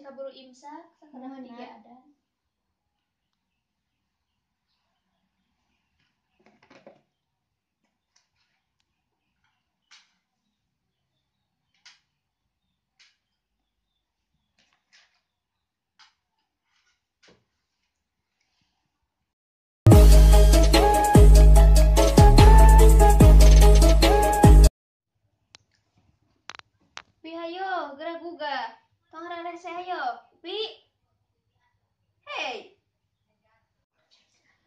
kaburu imsak sakedap tiga adan. Pi hayo, geura gugah. Tong rarese hayo. Pi. Hey.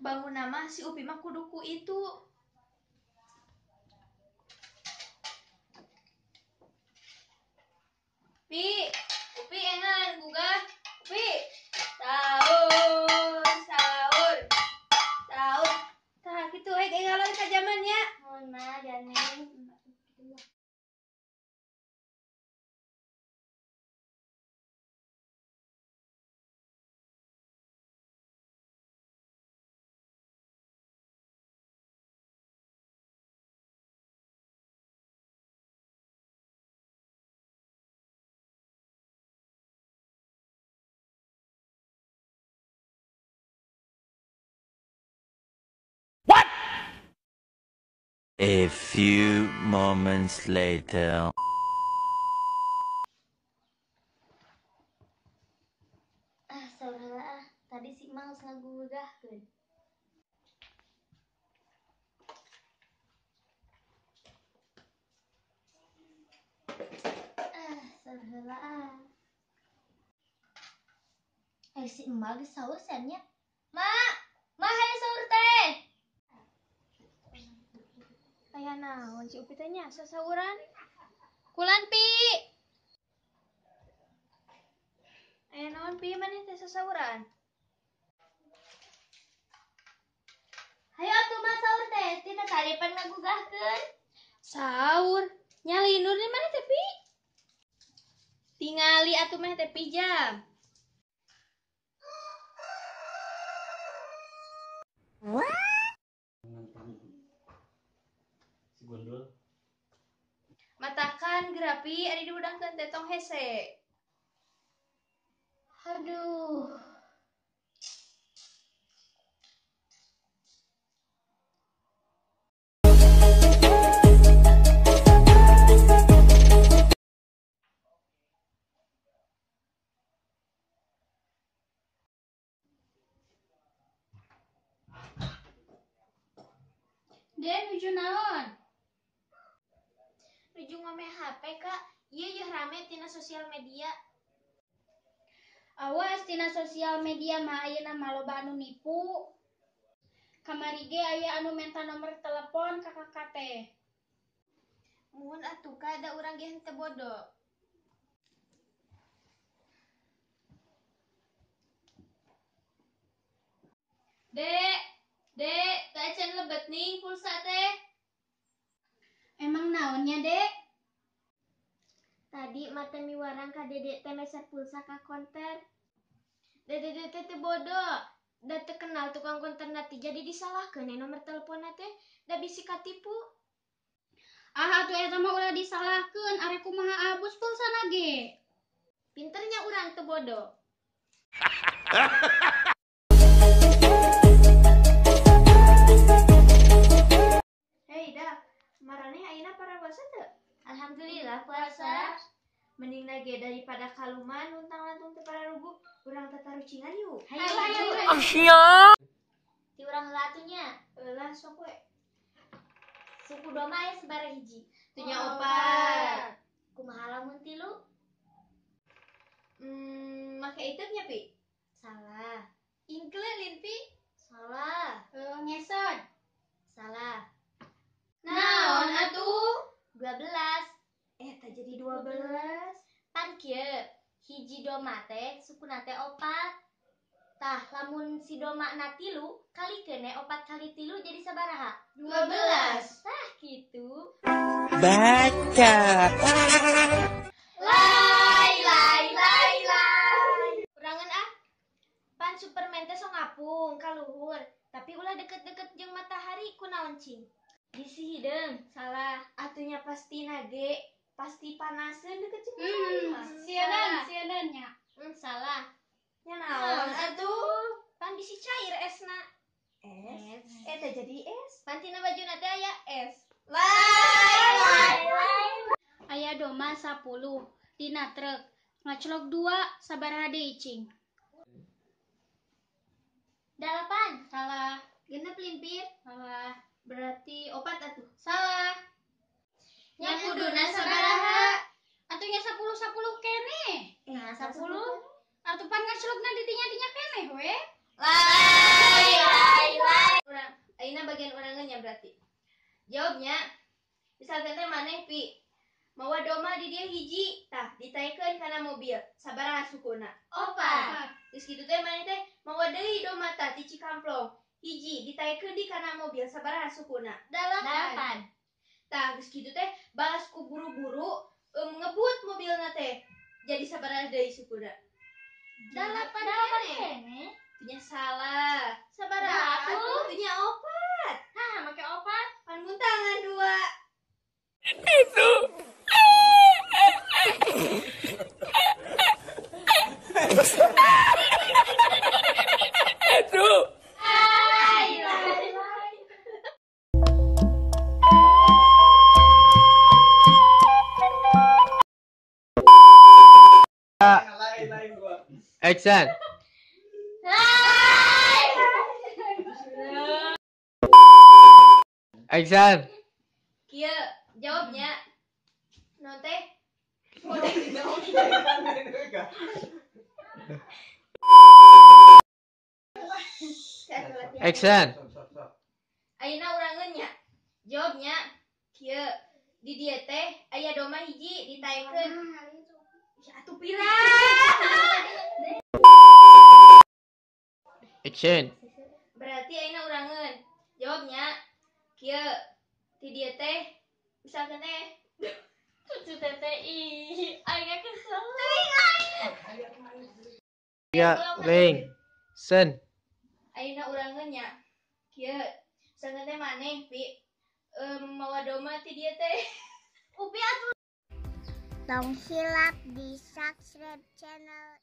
Bangun nama si Upi mah kudu ku itu. Pi, Upi engan gugah. Upi. Sahur, sahur. Sahur. Tah kitu hek engalon ka jamannya. Mun mah janeng. A few moments later. Ah, sahur heula ah. Tadi si Mang geus ngagugahkeun. Ah, sahur heula ah. Si emak geus sahur nya. Ma, ma hayu sahur teh. Aya naon si Upi teh nya sasauran. Kulan Pi. Aya naon Pi maneh teh sasauran? Hayu atuh mah sahur teh, tina tadi pan ngagugahkeun. Sahur, nyalinur di maneh teh Pi? Tingali atuh meh teh Pi jam. Si gundul. Matakan gerapi ari diudangkeun teh tong hese. Aduh. Den nuju naon? Nuju ngome HP Kak, ieu yeuh rame tina sosial media. Awas tina sosial media mah ayeuna mah loba anu nipu. Kamari ge aya anu menta nomor telepon ka kakak teh. Muhun atuh Kak, da urang ge henteu bodo. Dek, Dek, teh acan lebet nih pulsa teh. Emang naonnya, Dek? Tadi mata miwarang ka Dedek teh meser pulsa ka konter. Dedek teh teu bodo, da teu kenal tukang konter teh jadi disalahkeun nomor teleponna teh, da bisi katipu. Ah atuh eta mah ulah disalahkeun, arek kumaha abus pulsana ge. Pinternya urang teu bodo. Hei dak, maraneh ayeuna parabasa teu? Alhamdulillah puasa. Mending lagi daripada kaluman luntang-lantung teu pararuguh, urang tatarucingan yuk. Hayu hayu. Asyik. Ti urang heula atuh nya. Eulah sok we. Suku doma aya sabaraha hiji? Teu nya opat. Kumaha lamun tilu? Make iteupnya Pi? Salah. Ingkle lin Pi? Salah. Ngesot. Salah. Naon atuh? 12. Tah jadi 12. Pan kieu, hiji doma teh sukuna teh opat. Tah lamun si doma na tilu kalikeun 4 kali 3 jadi sabaraha? 12. Tah kitu. Baca. Lai lai lai lai. Urangan ah. Pan Superman teh sok ngapung ka luhur, tapi ulah deket-deket jeung matahari kunaon cing? Bisi hideung, salah. Atunya pasti nage, pasti panaseun deket jeung matahari. Sieun, sieun nya. Salah. Nya naon atuh? Pan bisi cair esna. Es. Eta jadi es. Pan tina bajuna teh aya es. Lai lai. Aya doma 10 dina truk ngaclok 2 sabaraha deui cing? 8. Salah. 6 limpir. Salah. Berarti 4 atuh. Salah. Nya kuduna sabaraha? Atuh nya 10 10 keneh. Nah, 10. Atuh pan ngaclokna di dinya-dinya keneh we. Lai lai lai. Urang ayeuna bagian urangeun nya berarti. Jawabnya misalkan teh maneh pi mawa doma di dieu hiji tah ditaekeun kana mobil sabaraha sukuna? 4. Geus kitu teh maneh teh mawa deui doma tah ti Cikamplong hiji ditaekeun di kana mobil sabaraha sukuna? 8. Tah geus kitu teh balas ku buru-buru ngebut mobilna teh jadi sabaraha deui sukuna? 8 keneh. Nya salah. Sabaraha atuh? Nya 4. Hah, make 4. Pan muntangan 2. Itu. Itu. Lai lai lai. Action. Action. Kieu jawabnya. Non teh. Action. Ayeuna urangeun nya. Jawabnya kieu di dieu teh aya doma hiji ditaekeun. Ya atuh pira. Action. Berarti ayeuna urangeun. Jawabnya kieu di dieu teh misalkan teh Cucu teteh ih, aing kesel. Ya, ring. Sen. Ayeuna urangeun nya. Kieu misalkan teh maneh pi mawa doma ti dieu teh. Upi atuh. Tong silap di subscribe channel.